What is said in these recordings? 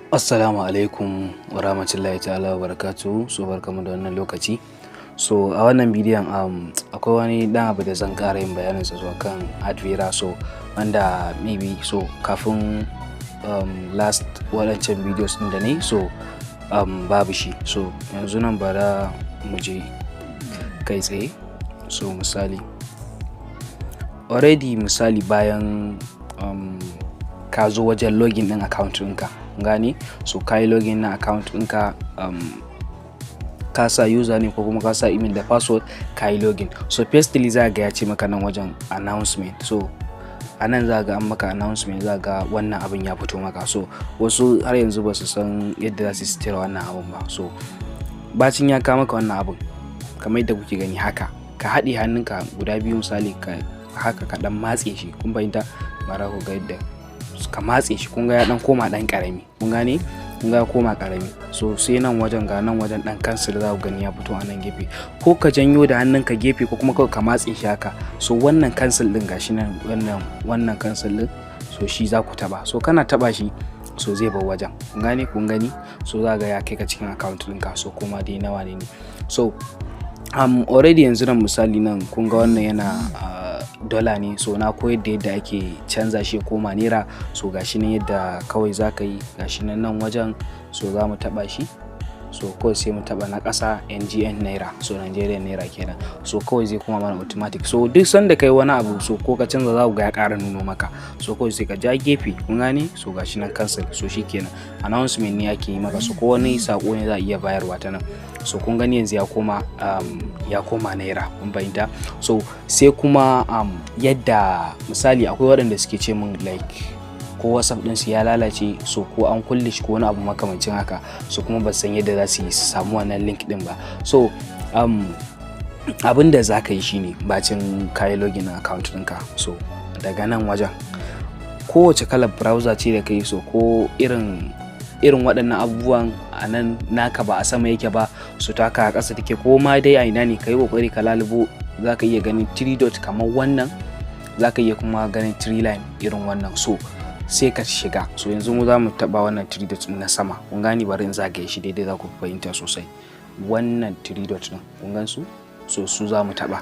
Assalamu alaikum wa rahmatullahi ta'ala wa barakatuhu. So barkamu da wannan lokaci. So a wannan bidiyon akwai wani dan abu da zan ƙara yin bayanin sa zuwa kan Advera, so wanda maybe so kafin last waɗancan videos ɗin da na yi, so babu shi. So yanzu nan bara mu je kai tsaye. So misali, already misali bayan ka zo wajen login ɗin account ɗinka, gane? So ka yi login na account ɗinka, ka sa username ko kuma ka sa email da password, ka yi login. So firstly za ga ya ce maka nan wajen announcement. So a nan za ga an maka announcement, za ga wannan abin ya fito maka. So wasu har yanzu ba su san yadda za su cire wannan abin ba. So bacin ya kawo maka wannan abin kamar yadda kuke gani haka, ka haɗe hannunka guda biyu, misali ka haka, ka ɗan matse shi. Kun fahimta? Bara ku ga yadda ka matse shi. Kun ga ya dan koma dan karami. Kun gane? Kun ga ya koma karami. So sai nan wajen, ga nan wajen dan cancel, za ku gani ya fito a nan gefe. Ko ka janyo da hannunka gefe, ko kuma kawai ka matse shi haka. So wannan cancel din, gashi nan, wannan cancel din, so shi za ku taba. So kana taba shi, so zai bar wajen. Kun gane? Kun gani? So za ga ya kai ka cikin account ɗinka, so kuma dai nawa ne. So already yanzu nan, misali nan kun ga wannan yana dollar ne. So na koyar da yadda ake canza shi ya koma naira. So gashi nan yadda kawai za ka yi, gashi nan, nan wajen. So za mu taba shi. So kawai sai mu taba na ƙasa, NGN naira, so Nigerian naira kenan. So kawai zai koma mana automatic. So duk sanda kai wani abu, so ko ka canza, za ku ga ya ƙara nuno maka. So kawai sai ka ja gefe. Kun gane? So gashi nan cancel. So shikenan, announcement ne ake yi maka, so ko wani sako ne za a iya bayarwa ta nan. So kun gani, yanzu ya koma naira. Kun fahimta? So sai kuma yadda misali akwai waɗanda suke ce min like ko WhatsApp ɗinsu ya lalace, so ko an kulle shi ko wani abu makamancin haka, so kuma ba san yadda za su yi su samu wannan link ɗin ba. So abin da za ka yi shine, bacin ka yi login account ɗinka, so daga nan wajen, kowace kalar browser ce da kai, so ko irin waɗannan abubuwan a nan naka ba a sama yake ba, so taka a ƙasa take, ko ma dai a ina ne, ka yi ƙoƙari ka lalubo. Za ka iya ganin 3 dot kamar wannan, za ka iya kuma ganin 3 line irin wannan. So sai ka shiga. So yanzu mu za mu taɓa wannan 3 dot na sama. Kun gani? Bari in zagaye shi daidai, za ku fahimta sosai. Wannan 3 dot ɗin, kun gan su? So su za mu taɓa.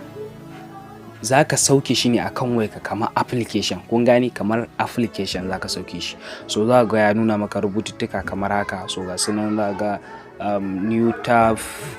Za ka sauke shi ne akan wayarka kamar application. Kun gani? Kamar application za ka sauke shi. So za ga ya nuna maka rubututtuka kamar haka. So ga su nan, za ga new tab,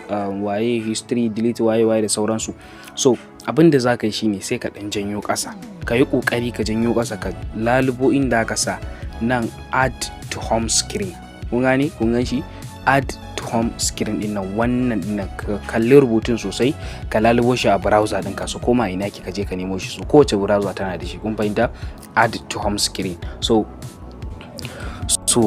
waye, history, delete, waye waye da sauransu. So abin da za ka yi shine sai ka ɗan janyo ƙasa, ka yi ƙoƙari ka janyo ƙasa, ka lalubo inda aka sa nan "add to home screen". Kun gane? Kun gan shi, "add to home screen" din nan, wannan din nan. Ka kalli rubutun sosai, ka lalubo shi a browser ɗinka. So koma ina ki ka je ka nemo shi. So kowace browser tana da shi. Kun fahimta? "Add to home screen". So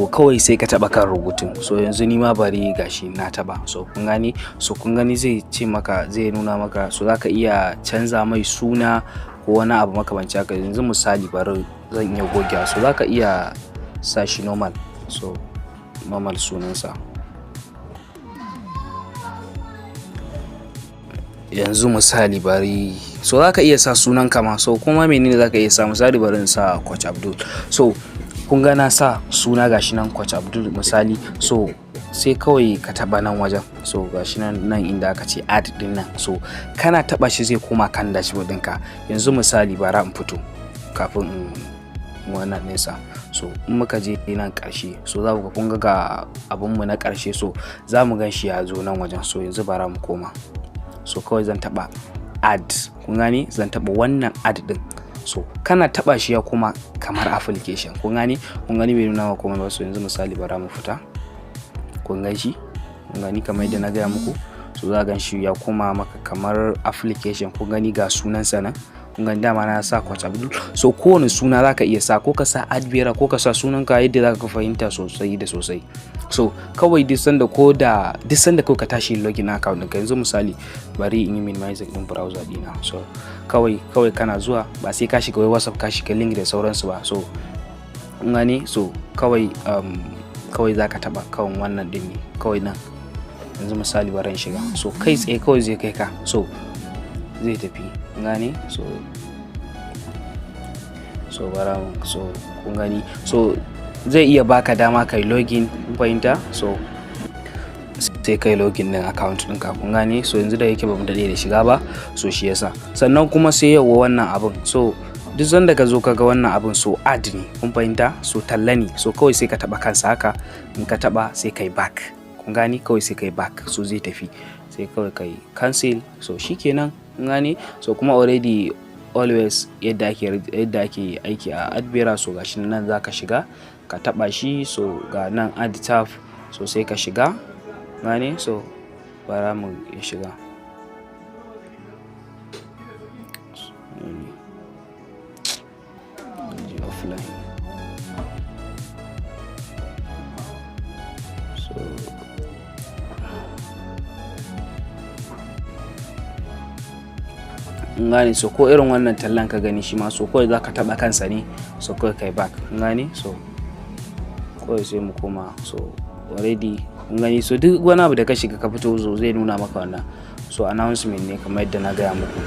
kawai sai ka taba kan rubutun. So yanzu ni ma bari, gashi na taba. So kun gani? So kun gani, zai ce maka, zai nuna maka. So zaka iya canza mai suna ko wani abu makamanci haka. Yanzu misali bari zan iya gogewa. So zaka iya sa shi normal, so normal sunansa. Yanzu misali bari, so zaka iya sa sunan kama, so kuma menene zaka iya sa. Misali bari in sa Coach Abdul. So kun ga na sa suna, gashi nan Coach Abdul misali. So sai kawai ka taba nan wajen. So gashi nan, nan inda aka ce "add" din nan. So kana taba shi, zai koma kan dashboard ɗinka. Yanzu misali bara in fito kafin in wannan nesa. So in muka je nan ƙarshe, so za ku ga, kun ga abun mu na ƙarshe. So za mu gan shi ya zo nan wajen. So yanzu bara mu koma. So kawai zan taba "add". Kun gane? Zan taba wannan "add" din. So kana taba shi, ya koma kamar application. Kun gane? Kun gani, bai nuna ma komai ba. So yanzu misali bara mu fita. Kun gan shi? Kun gani, kamar yadda na gaya muku? So za gan shi ya koma maka kamar application. Kun gani, ga sunansa nan. Kun gani, dama na sa Coach Abdul. So kowane suna zaka iya sa, ko ka sa Advera, ko ka sa sunanka yadda zaka fahimta sosai da sosai. So kawai duk sanda, ko da duk sanda kawai ka tashi login account ɗinka, yanzu misali bari in yi minimizing ɗin browser ɗina. So kawai kana zuwa, ba sai ka shiga wai WhatsApp, ka shiga link da sauransu ba. So kun gane? So kawai zaka taba kan wannan ɗin ne kawai nan. Yanzu misali bari in shiga. So kai tsaye kawai zai kai ka, so zai tafi. Kun gane? So bara, so kun gani, so zai iya baka dama kai login, kun fahimta? So sai kai login din account ɗinka, kun gane? So yanzu da yake bamu daɗe da shiga ba, so shi yasa. Sannan kuma sai yawa wannan abun. So duk sanda ka zo ka ga wannan abun, so ad ne, kun fahimta? So talla ne. So kawai sai ka taba kansa haka. In ka taba, sai kai back, kun gane? Kawai sai kai back, so zai tafi. Sai kawai kai cancel, so shikenan, kun gane? So kuma already always yadda ake aiki a Advera. So gashi nan zaka shiga ka taba shi. So ga nan add tab, so sai ka shiga, gane? So bara mu shiga offline. So gane? So ko irin wannan tallan ka gani shi ma, so kawai za ka taɓa kansa ne, so kawai kai back, gane? So kawai sai mu koma. So already kun gani. So duk wani abu da ka shiga ka fito, zo zai nuna maka wannan. So announcement ne kamar yadda na gaya muku.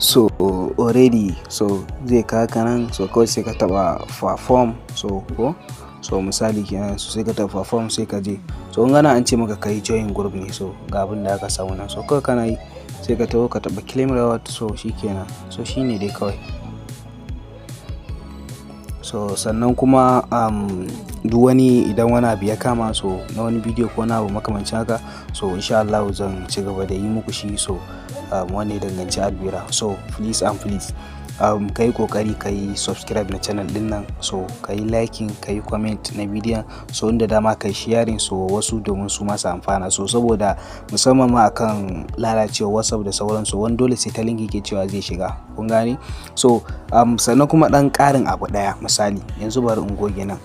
So already, so zai kawo ka nan. So kawai sai ka taɓa perform. So ko so misali kenan, so sai ka taɓa perform, sai ka je. So in gana an ce maka kai join group ne. So ga abin da aka samu nan. So kawai kana yi, sai ka taho ka taɓa claim reward. So shikenan. So shine dai kawai. So sannan kuma duk wani idan wani abu ya kama, so na wani bidiyo ko wani abu makamancin haka, so insha Allah zan ci gaba da yi muku shi. So wanda ya danganci Advera. So please and please, ka yi kokari ka yi subscribe na channel din nan. So ka yi liking, ka yi comment na bidiyon. So inda dama ka yi sharing, so wasu domin su masu amfana. So saboda musamman ma akan lalacewa WhatsApp da sauransu, wani dole sai ta link yake cewa zai shiga, kun gane? So sannan kuma dan karin abu daya, misali yanzu bari in goge nan.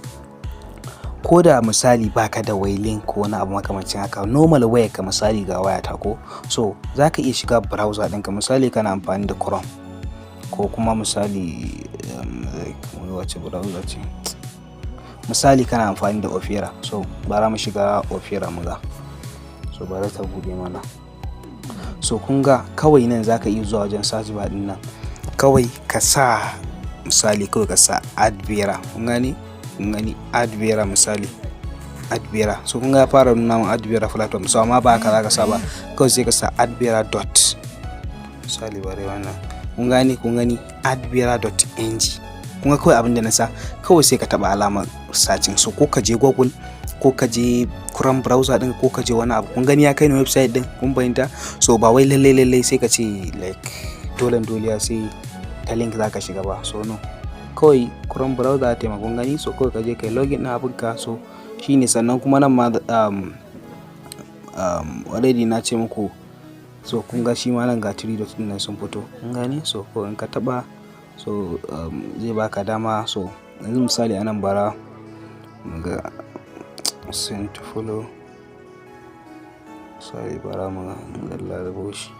Ko da misali baka da wai link ko wani abu makamancin haka, normal waya ka, misali ga wayata ko, so zaka iya shiga browser ɗinka. Misali kana amfani da Chrome ko kuma misali wace browser ce? Misali kana amfani da Opera. So bara mu shiga Opera mu ga. So bara ta bude mana. So kun ga kawai nan zaka iya zuwa wajen search bar din nan, kawai ka sa, misali kawai ka sa Advera, kun gani? Kun gani Advera, misali Advera. So kun ga ya fara nuna min Advera platform. So amma ba haka zaka sa ba, kawai sai ka sa Advera dot, misali bare wannan, kun gani? Kun gani advera.ng. Kun ga kawai abin da na sa, kawai sai ka taba alamar searching. So ko ka je Google, ko ka je Chrome browser din, ko ka je wani abu, kun gani ya kai ni website din, kun fahimta? So ba wai lalle lalle sai ka ce like dole dole sai ta link zaka shiga ba. So no, kawai Chrome browser ta kun gani? So kawai ka je kai login na abinka. So shine. Sannan kuma nan ma already na ce muku. So kun ga shi ma nan ga 3 dot din nan sun fito, kun gani? So ko in ka taba, so zai baka dama. So yanzu misali anan bara ga send to follow. Sorry, bara mu lallabo shi.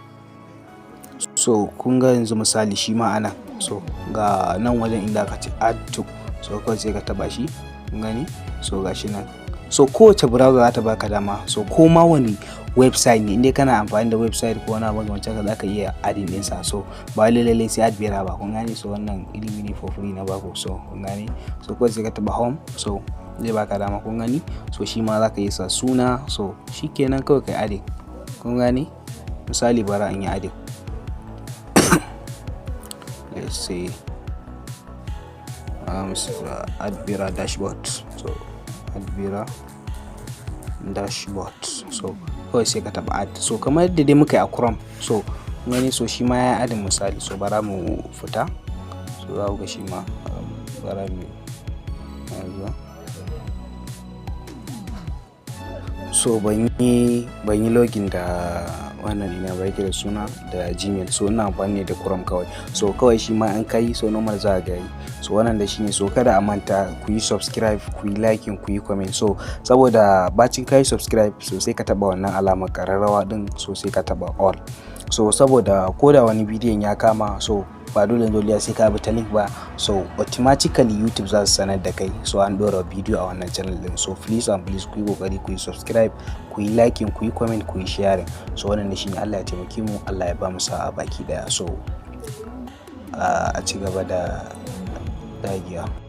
So kun ga yanzu misali shi ma anan, so ga nan wajen inda aka ce add to. So kawai sai ka taba shi, kun gani? So ga shi nan. So kowace browser za ta baka dama. So ko ma wani website ne, inda kana amfani da website ko wani abu makamancin haka, zaka iya adding ɗinsa. So ba wai lallai sai Advera ba, kun gane? So wannan ilimi ne for free na baku. So kun gane? So kawai sai ka taba home, so zai baka dama, kun gani? So shi ma zaka iya sa suna. So shikenan, kawai kai adding, kun gane? Misali bara in yi adding, let's say Advera dashboard. So Advera dashboard, so kawai sai ka taba add. So kamar yadda dai muka yi a Chrome. So gani? So shi ma ya adding, misali. So bara mu fita. So za ku ga shi ma bara mu zuwa. So ban yi login da wannan ina ba yake da suna da Gmail. So ina amfani ne da Chrome kawai. So kawai shi ma an kai, so normal za ga yi. So wannan da shi ne. So kada a manta ku yi subscribe, ku yi liking, ku yi comment. So saboda bacin ka yi subscribe, so sai ka taba wannan alamar kararrawa din, so sai ka taba all. So saboda ko da wani bidiyon ya kama, so ba dole dole sai ka bi ta link ba. So automatically YouTube za su sanar da kai so an dora bidiyo a wannan channel din. So please and please, ku yi kokari ku yi subscribe, ku yi liking, ku yi comment, ku yi sharing. So wannan shine. Allah ya taimake mu, Allah ya ba mu sa'a baki daya. So a ci gaba da Dagewa.